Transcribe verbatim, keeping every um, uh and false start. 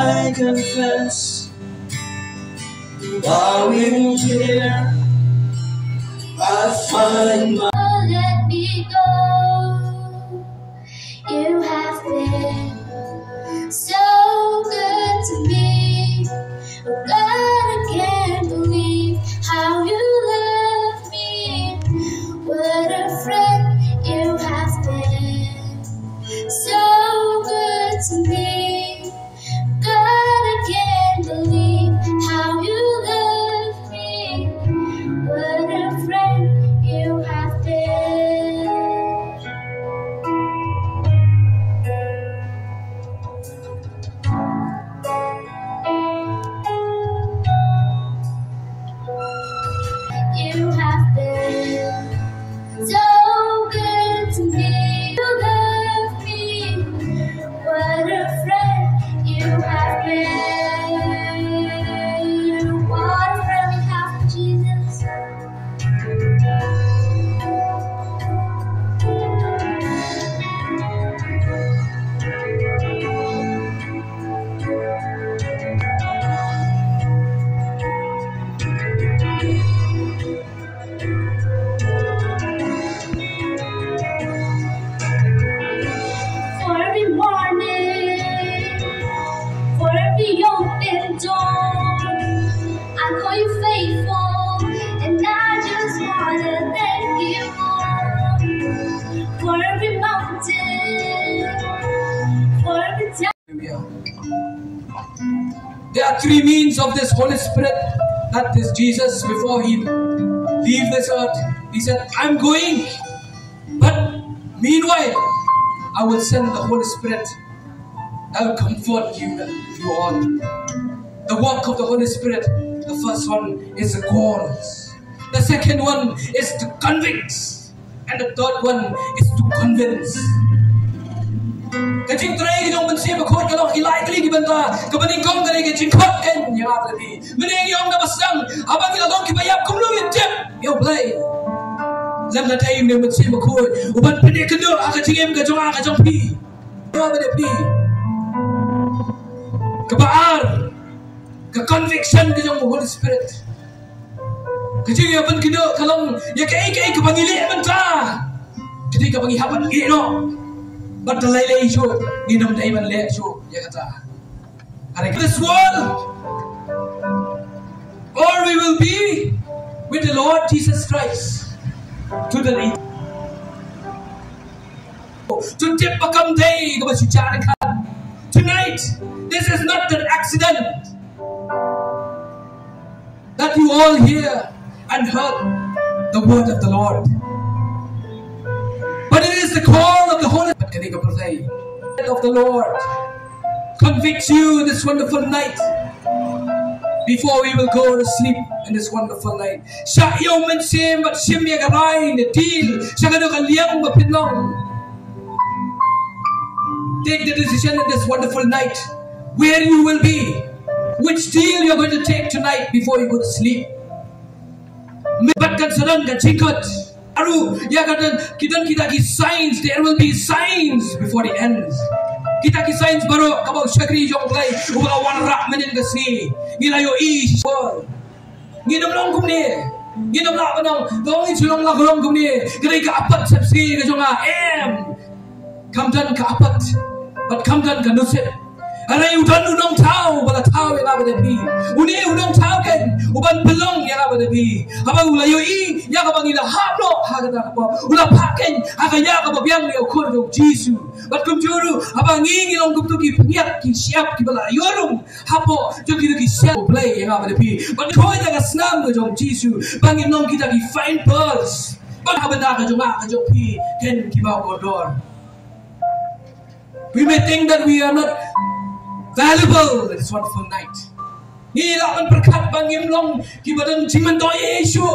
I confess, bowing here, I find my Let me go. You have been so good to me. Oh God, I can't believe how you love me. What a friend you have been. So good to me. God, I can't believe how you love me. What a friend you have been. You have been so good to me. You love me. What a friend you have been. What a friend we have, Jesus. For every morning, for every open door, I call you faithful, and I just wanna thank you, Lord, for every mountain, for every Hallelujah. There are three means of this Holy Spirit that this Jesus, before he leave this earth, he said, "I'm going, but meanwhile, I will send the Holy Spirit. I will comfort you, you all." The work of the Holy Spirit, the first one is the call. The second one is to convict. And the third one is to convince. Ka jingtrei ka jong u Mynsiem Bakhuid ka long ki lai tylli ki bynta, kaba nyngkong ka dei ka jingkhot ïa nga bad phi. Mynne ngi ong da ba sdang, haba ngi la long kiba ïap kumno ngin tip ïa U Blei. Lem na dei u Mynsiem Bakhuid uban pyni kynduh ha ka jingim ka jong nga ka jong phi. Ïa nga bad phi. Kaba ar, ka conviction ka jong u Holy Spirit. Ka jingïapynkynduh ka long ïa kaei kaei kaba ngi leh mynta. Ka dei kaba ngi hap ban ïeh noh. Bad da lei lei shuh ngin ym dei ban leh shuh ïa kata. Are this world, or we will be with the Lord Jesus Christ to the end. To tip ba kam dei kaba shu jia ryngkat. Tonight, this is not an accident that you all hear and heard the word of the Lord. But it is the call of the Holy Spirit of the Lord convicts you this wonderful night before we will go to sleep in this wonderful night. Shah ïa u Mynsiem bad shim ïa ka rai ne deal sha kano ka liang ba phin long. Take the decision in this wonderful night where you will be, which deal you're going to take tonight before you go to sleep. Bad kan sa don ka jingkhot. Aru ïa ka don, ki don kita ki signs, there will be signs before the end. Kita ki signs baroh kaba u shakri jong U Blei uba la wanrah mynhynnin ka sngi ngi la ïohi. Ngin ym long kumne. Ngin ym lah ban ong, to ngin shu long la ka long kumne. Ka dei ka apat sepsngi ka jong nga, em. Kam don ka apat bad kam don ka nusip. Hynrei u don u Nongthaw uba la thaw ïa nga bad ïa phi. Une u Nongthaw kein uban pynlong ïa nga bad ïa phi. Haba u la ïohi ïa kaba ngi la hap noh ha kata ka pop, u la phah kein ha ka ïa kaba biang ïa u khun jong U Jisu. Bad kumjuh ruh haba ngi ngi long kumto ki pynïap ki shyiap kiba la ïoh rung hapoh jong kito ki shyiap, U Blei ïa nga bad ïa phi. Bad kawei na ka snam ka jong U Jisu ba ngin long kita ki fine pearls. Bad ha bynta ka jong nga ka jong phi kein kiba kordor. We may think that we are not valuable in this wonderful night. Ngi lah ban pyrkhat ba ngim long kiba don jingmyntoi ïa Jisu.